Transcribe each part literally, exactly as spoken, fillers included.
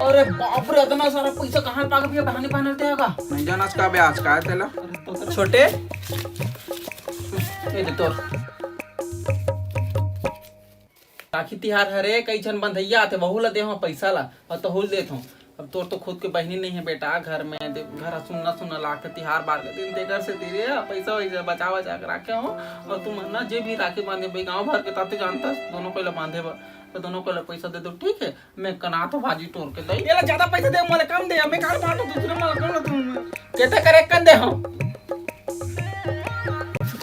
अरे बाप रे, इतना सारा पैसा कहाँ पाके भैया बहाने पहनते होगा? नहीं जाना इसका ब्याज का है तेला। अरे तो छोटे, ये दे तोर। राखी तिहार हरे, कई झन बंधैया आथे, वहू ला देहूँ पैसा ला, और तहू ला देत हूँ। अब तोर तो खुद के बहिनी नहीं है बेटा घर में, दे-, घर सुन्ना सुन्ना लागथे, तिहार बार के दिन, तेकर से तेरे पैसा वैसा बचा बचा के राखे हो। और तुम ना जे भी राखी बांधे भाई, गाँव भर के ताते जानता, दोनों कोई ला बांधे बर, तो दोनों कोई ला पैसा दे दो, ठीक है? मैं कना तो भाजी तोड़ के दई। ये ला ज्यादा पैसा दे, मोला कम दे, मैं कहाँ बांटू दूसरे, मोला कौन तुम कहते करे कन दे हम।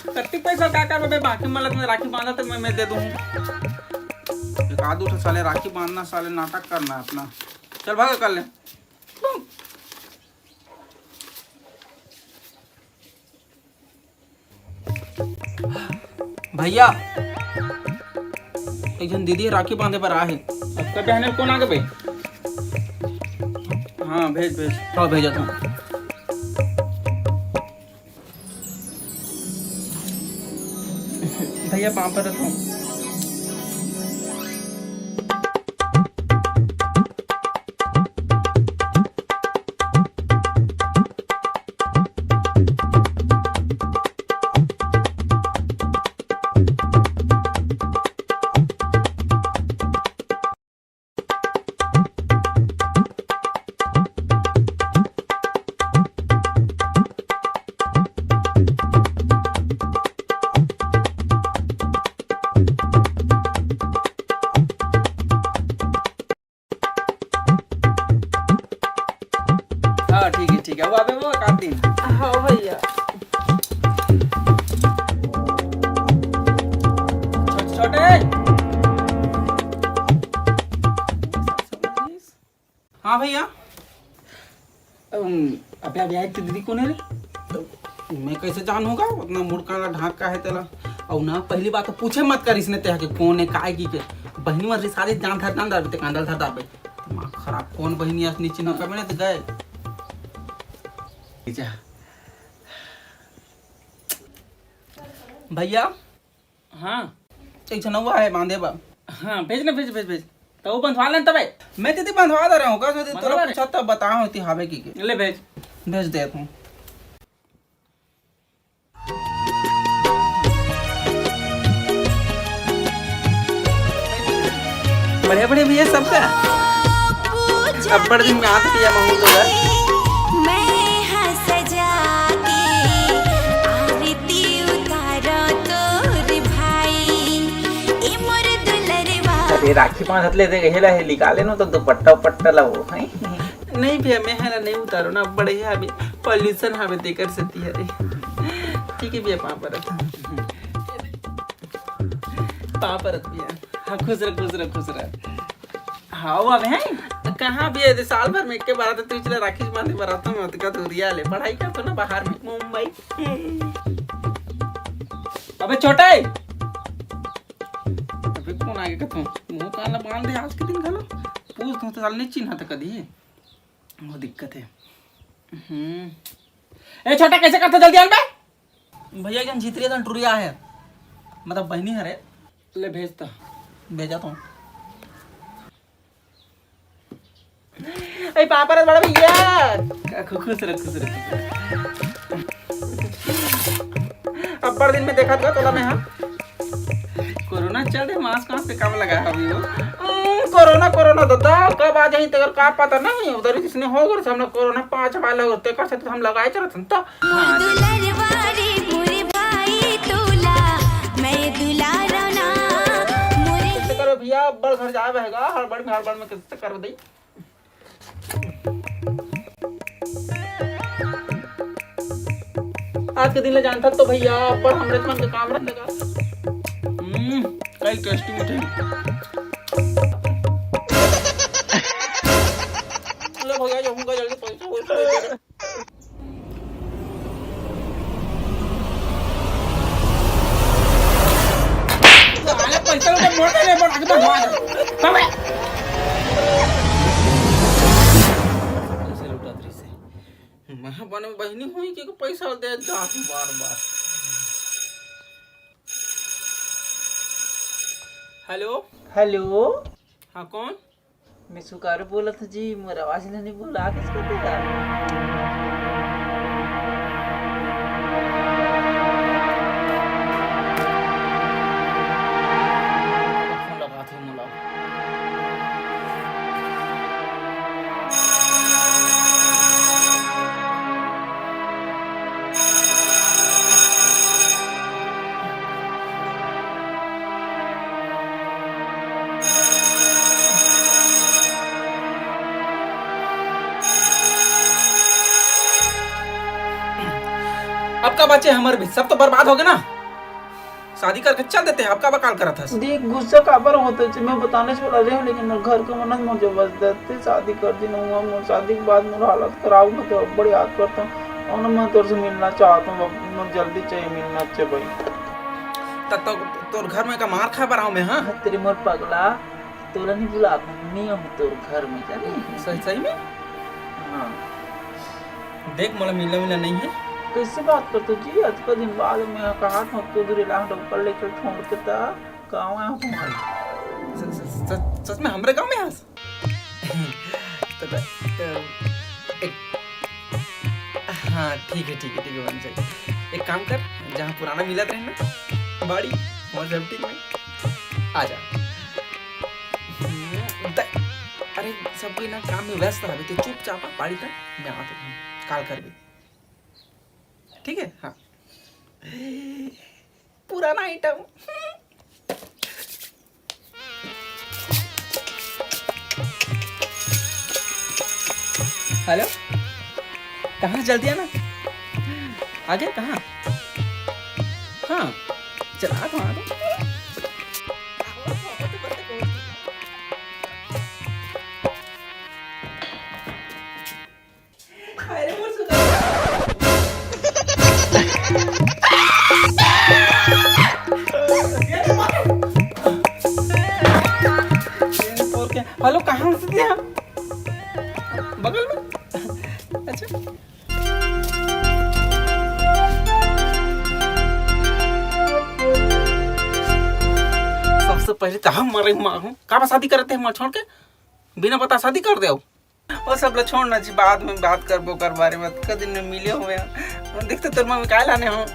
कत्ती पैसा का कर बे, बाकी मला तुम्हें राखी बांधा तो मैं, मैं दे दूँ। एक आध उठा साले राखी बांधना, साले नाटक करना अपना। चल भाग कर ले। भैया, एक झन दीदी राखी बांधे बर आहे। अब कबे आने कौन आगे बे? हाँ, भेज, भेज। हाँ, भेजत हूँ। भैया, पाँव परत हूँ। हाँ, ठीक है, ठीक है, वो अबे वो काट दिन। हाँ भैया। छोटे, छोटे। हाँ भैया। अम, अबे, अबे, आए तो दीदी कौन है रे? तो मैं कैसे जानूंगा? उतना मुड़का ला ढाक का है तेला। और ना, पहली बात तो पूछे मत कर इसने तेहा के कौन है, काय की के। बहिनी मर रिसादे जान धर, जान धर, ते कांदल धर दाबे। दिमाग खराब, कौन बहिनी अस नीचे न कमे ना तो गए। जा। भैया। हाँ। एक झन अउ आहे बांधे बर। हाँ, भेज ना, भेज, भेज, भेज। तो वो बंधवा लेन तबे। मैं दीदी बंधवा दे रहा हूँ, कस दीदी तोला बंधवा दे। पूछा तब बताओ होती हावे की के। ले भेज। भेज देत हूँ। बढ़िया, बढ़िया भैया सबका। अब्बड़ दिन में आत भैया महू तो घर। मैं हा सजा के आरती उतारा तोर भाई, ए मोर दुलरवा। अरे राखी बांधत ले दे, हेला हे निकाले नो तो दुपट्टा उपट्टा ला वो, हैं? नहीं भैया, मैं हेला नहीं उतारो ना, बढ़िया अभी पॉल्यूशन हवे तेकर सेती हरे। ठीक है भैया, पाँव परत। पाँव परत भैया। हाँ, खुश रह, खुश रह, खुश रह। हाँ, वो अबे हैं? कहाँ भी है, साल भर में एक के बार तो तू चला राखी बांधे बर आता मैं, तो का दूरिया ले, पढ़ाई कर तो ना बाहर में, मुंबई। अबे छोटा है। अबे कौन आगे कथों? मुंह कान ला बांध दे आज के दिन घलो। पूछ दूं तो साल नहीं चिन्हा था कदी। वो दिक्कत है। हम्म। ए छोटा, कैसे करते जल्दी आन बे? भैया, एक झन झितरिया झन टुरिया है, मतलब बहिनी हरे। ले भेज तो। भेजा तो। ए पापा रे बड़ा भैया। का खु-, खुश रह, खुश रह, खुश रह। अब्बड़ दिन में देखत हो तोला मैं, हाँ। कोरोना चल रहे, मास्क वास्क कम लगा अभी वो। हम्म, कोरोना, कोरोना दादा, कब आ जाही तेकर का पता नहीं, उधर ही किसने हो गए, हम लोग कोरोना पाँच वाले होते, कर सकते हम लगाए चलत हन तो। मोर दुलरवा रे मोर भाई तोला, मैं दुलारा ना मोर। कैसे करो भैया, अब्बड़ घर जाए बहेगा, हड़बड़ में, हड़बड़ में कैसे करो दई? आज के दिन ले जानथस तो भैया, अब्बड़ हमरे मन के काम रहने का। हम्म, कई टेस्टी मिठाई। ले भैया, जाऊंगा जल्दी, पैसा वैसा दे दे। साले पैसा उठा, मोड़ दे रे, मोड़, आगे बढ़वा दे। अबे। पैसा लुटा तेरी से। मैं बने बहिनी हुई कि पैसा दे जात बार बार। हेलो। हेलो। हाँ, कौन? मैं सुकारू बोलत हूँ जी, मोर आवाज नहीं बोला, आ किसको तेरा? फोन लगात हे मोला। अब का बाचे हमर बीच? सब तो बर्बाद हो गए ना। शादी करके चल देते हैं, अब का बकाल करत हस? देख, गुस्सा काबर होत हे, मैं बताने वाला रहे हूँ, लेकिन मोर घर के मन मोर जबरदस्ती शादी कर दिन हुआ। मोर शादी के बाद मोर हालत खराब होत हे, बड़ी याद करता हूँ। और ना, मैं तोर से मिलना चाहता हूँ बाबू, मैं जल्दी चाहिए, मिलना चाहिए भाई। त-, त-, तोर घर में का मार खाए बर आऊं मैं, हाँ? तेरे मोर पगला, तोला नहीं बुला, मैं आऊँ तोर घर में, जाने? सही, सही में? हाँ। देख, मोला मिलना मिलना नहीं है। कैसे बात करते जी? अतका दिन बाद मैं कहा था, तो दूर इलाका ऊपर लेकर छोड़ के था, गाँव आया हूँ तुम्हारे। स-, स-, स-, सच में हमरे गाँव में हस? तो ब-, तो एक, हाँ, ठीक है, ठीक है, ठीक है, बन जाए। एक काम कर, जहाँ पुराना मिलत रहे ना, बाड़ी, वहाँ सब ठीक में, आ जा। हम्म, द-, अरे, सब कोई ना काम में व्यस्त रहबे, तो चुपचाप आ, बाड़ी तक मैं आते हूँ, कॉल करबे। ठीक है, हाँ। पुराना आइटम। हेलो, कहाँ जल्दी आना? आ गया कहाँ? हाँ, चला तो, आ तो। अरे, मोर सुगा। हेलो, कहाँ से थे आप? बगल में। अच्छा। सबसे पहले तो हम मरे माँ हूँ। का बा शादी करते हैं, मोर छोड़ के? बिना बता शादी कर दे। वो सब ला छोड़ ना जी, बाद में बात करबो ओकर बारे में। अतका दिन में मिले हुए हैं। देख तो तोर मम्मी काय लाने हो।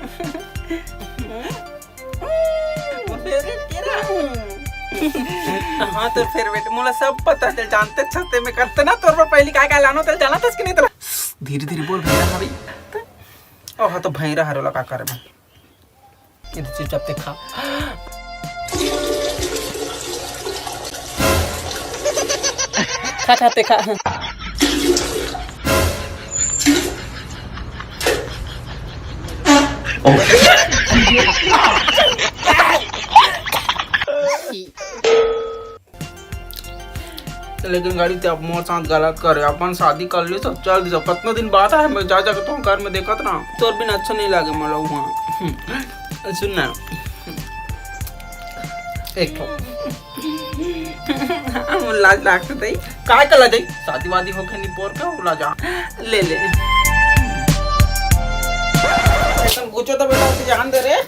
वो फेवरेट केरा। हाँ, तोर फेवरेट। मोला सब पता चल, जानते छते में करते ना तोर पर पहली काय काय लानो, तेल जाना था कि नहीं तेला? धीरे धीरे बोल भैया, हाँ भाई। ओह, तो भैरा हरोला का करे में। ये तो चुपचाप ते खा। खा, खा, ते खा। लेकिन गाड़ी ते अब मोर साथ गलत करे, अपन शादी कर लियो, सब चल दिस। कितना दिन बाद आए, मैं जा जाके तुम घर में देखत रहा, तोर बिना अच्छा नहीं लागे मोला वहाँ। सुन ना, एक ठो मोर लाज लागत दई, काय का लाज दई? शादी वादी होके निपोर के उला जा, ले ले। एकदम गुचो तो बेटा उसे जान दे रे।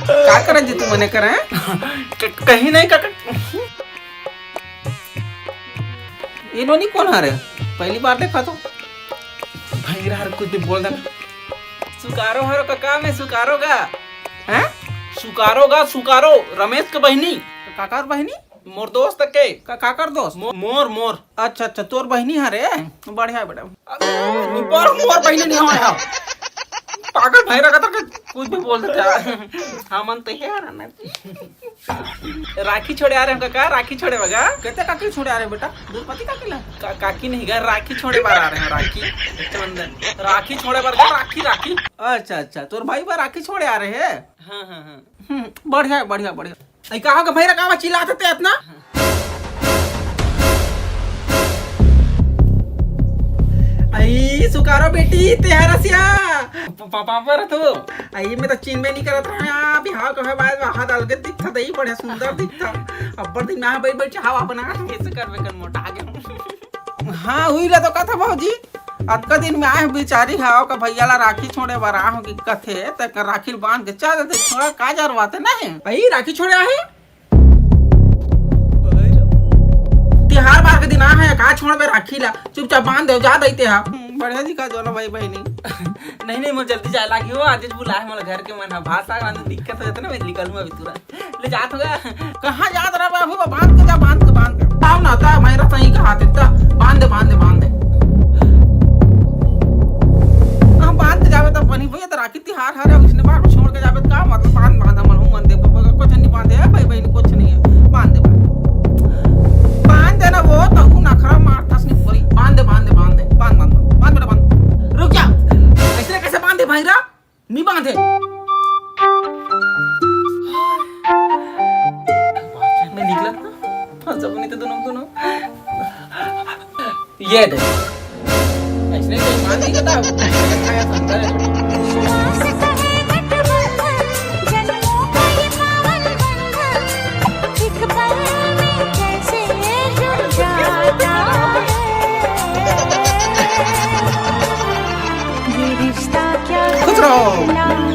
का करत जी तू मने करे? क-, कहीं नहीं काका। ये नोनी कौन हरे? पहली बार देखा तो। भैरा हर कुछ भी बोल देना। सुकारो हरो काका, मैं सुकारो गा। हैं? सुकारो गा, सुकारो, रमेश के बहिनी। काकर बहिनी? मोर दोस्त के। का-, काकर दोस्त? मो-, मोर, मोर। अच्छा, अच्छा, तोर बहिनी हरे? बढ़िया बेटा। अबे, मोर, मोर बहिनी नहीं होय हा। पागल भैरा का तो कुछ भी बोल देता है। हमन तो हे हरा ना। राखी छोड़े आ रहे हो का? राखी छोड़े बगा? कहते काकी छोड़े आ रहे बेटा? दुर्पति काकी ला? का-, काकी नहीं गा, राखी छोड़े बार आ रहे हैं, राखी। रक्षाबंधन। राखी छोड़े बार गा, राखी, राखी। अच्छा, अच्छा, तोर भाई बार राखी छोड़े आ रहे हैं? हाँ, हाँ, हाँ। हम्म, बढ़िया है, बढ़िया, बढ़िया। आई, कहाँ का भैरा, कहाँ चिल्लात हे ते इतना? आई, सुकारो बेटी, ते हरसिया। प-, प-, पापा रे तू। आई, मैं तो चिन्हबे नहीं करत रहा, बिहाव के बाद हाथ अलगे दिखता, दही बड़े सुंदर दिखता। अब्बड़ दिन में बैठ बैठ चाहवा बना, कैसे करबे कर मोटा आगे। हाँ, हुई ला तो का था भौजी? अतका दिन में आए बिचारी ह, ओकर भैया ला राखी छोड़े बर आए हो कि कथे, त राखी बांध के चल देते, छोड़ा का जरूरत है, नहीं? भाई, राखी छोड़े आहे? तिहार बार के दिन आ है, का छोड़बे राखी ला? चुपचाप बांध दे, जा दइते हा। हम्म, बढ़िया जी का जोना भाई बहिनी। नहीं, नहीं, मोर जल्दी जाए लागी हो, आदेश बुलाए मोला घर के मन ह, भात साग रांधे दिक्कत हो जाता ना, मैं निकलूँ अभी तुरंत। ले जात होगा। कहाँ जात रहा बाबू? बांध के जा, बांध के, बांध के। आओ ना, ता मैं रहा सही कहा थे, ता बांध दे, बांध दे, बांध दे। हम बांध के जावे तब बनी भैया, तो राखी तिहार हरे, उसने बार को छोड़ के जावे, का मतलब? बांध, बांध, हमन हूँ मन दे, कुछ नहीं बांधे है भाई, बहन, कुछ नहीं है, बांध दे, बांध। बांध दे ना, वो तो हूँ नखरा मार थस नहीं पूरी, बांध दे, बांध दे, बांध दे, बांध, बांध, बांध बेटा, बांध। रुक जा, ऐसे कैसे बांध दे भाई रा? नहीं बांधे। मैं निकला था, फंस जाऊँ नहीं तो दोनों, दोनों। ये दे। ऐसने तो मान नहीं करता। खुश रहो।